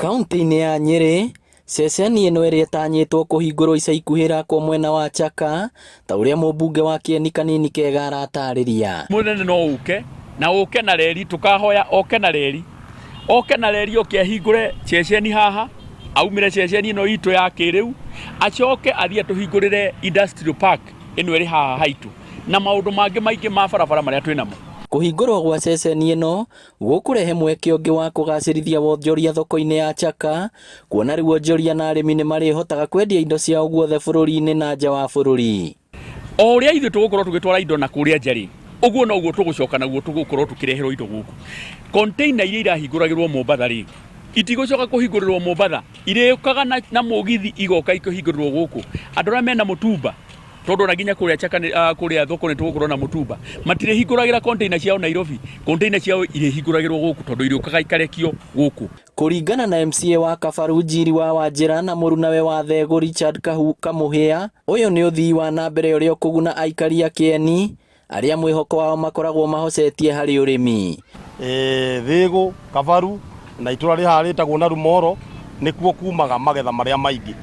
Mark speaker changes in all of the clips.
Speaker 1: Kauntĩ-inĩ ya Nyĩrĩ, ceceni ĩno ĩrĩa ĩtanyĩtwo kũhingũrwo ica ikuhĩ ĩrakwo mwena wa Chaka, ta ũrĩa mũmbunge wa Kĩeni Kanini Kega aratarĩria.
Speaker 2: Mũnene no ũke na ũke na reri, tũkahoya oke na reri, oke na reri oke ahingũre ceceni haha, aumĩre ceceni ĩno itũ ya kĩrĩu, acoke athiĩ atũhingũrĩre industrial park ĩno ĩrĩ haha haitũ na maũndũ mangĩ maingĩ ma barabara marĩa twĩ namo.
Speaker 1: Kũhingũrwo gwa ceceni ĩno gũkũrehe mweke ũngĩ wa kũgacĩrithia wonjoria thoko-inĩ ya Chaka, kuona rĩu onjoria na arĩmi nĩ marĩhotaga kwendia indo ciao guothe bũrũri-inĩ na nja wa bũrũri.
Speaker 2: O ũrĩa ithuĩ tũgũkorwo tũgĩtwara indo na kũrĩa nja rĩ, ũguo noguo tũgũcoka naguo tũgũkorwo tũkĩreherwo indo gũkũ. Container iria irahingũragĩrwo Mombatha rĩ, itigũcoka kũhingũrĩrwo Mombatha, irĩũkaga na, na mũgithi igoka ikĩhingũrĩrwo gũkũ. Andũ arĩa mena mũtumba tondũ ona nginya kũrĩa Chaka nĩ- ah, kũrĩa thoko nĩ tũgũkorwo na mũtumba, matirĩhingũragĩra container ciao Nairobi, container ciao irĩhingũragĩrwo gũkũ tondũ irĩũkaga ikarekio gũkũ.
Speaker 1: Kũringana na MCA wa Kabaru Njiri wa Wanjĩra na mũrunawe wa Thegũ Richard Kahu Kamũhĩa, ũyũ nĩ ũthii wa na mbere ũrĩa ũkũguna aikari a Kĩeni arĩa mwĩhoko wao makoragwo mahocetie harĩ ũrĩmi.
Speaker 3: Thĩgũ, Kabaru na itũra rĩ haha rĩtagwo Narumoro nĩkuo kumaga magetha marĩa maingĩ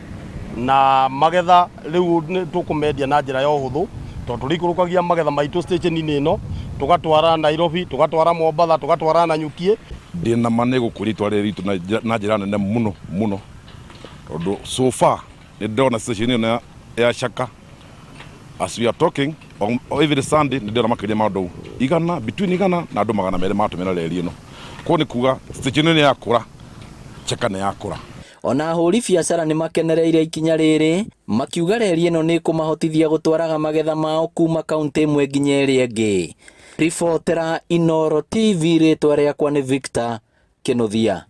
Speaker 3: na magetha rĩu tũkũmendia na njĩra ya ũhũthũ tondũ tũrĩikũrũkagia magetha maitũ station-inĩ ĩno tũgatwara Nairobi, tũgatwara Mombatha, tũgatwara Nanyukiĩ.
Speaker 4: Ndĩna ma nĩ ĩgũkũria itũra rĩrĩ ritũ na njĩra nene mũno mũno tondũ so far nĩ ndĩrona station ĩno ya Chaka as we are talking on every Sunday nĩ ndĩrona makĩria ma andũ igana between igana na andũ 200 matũmĩra reri ĩno. Koguo nĩ kuga station ĩno nĩ yakũra, Chaka nĩ yakũra.
Speaker 1: Ona ahũri biacara nĩ makenereire ikinya rĩrĩ, makiuga reri ĩno nĩ ĩkũmahotithia gũtwaraga magetha mao kuma kaũntĩ ĩmwe nginya ĩrĩa ĩngĩ. Ribotera Inooro TV rĩtwa rĩakwa nĩ Victor Kĩnuthia.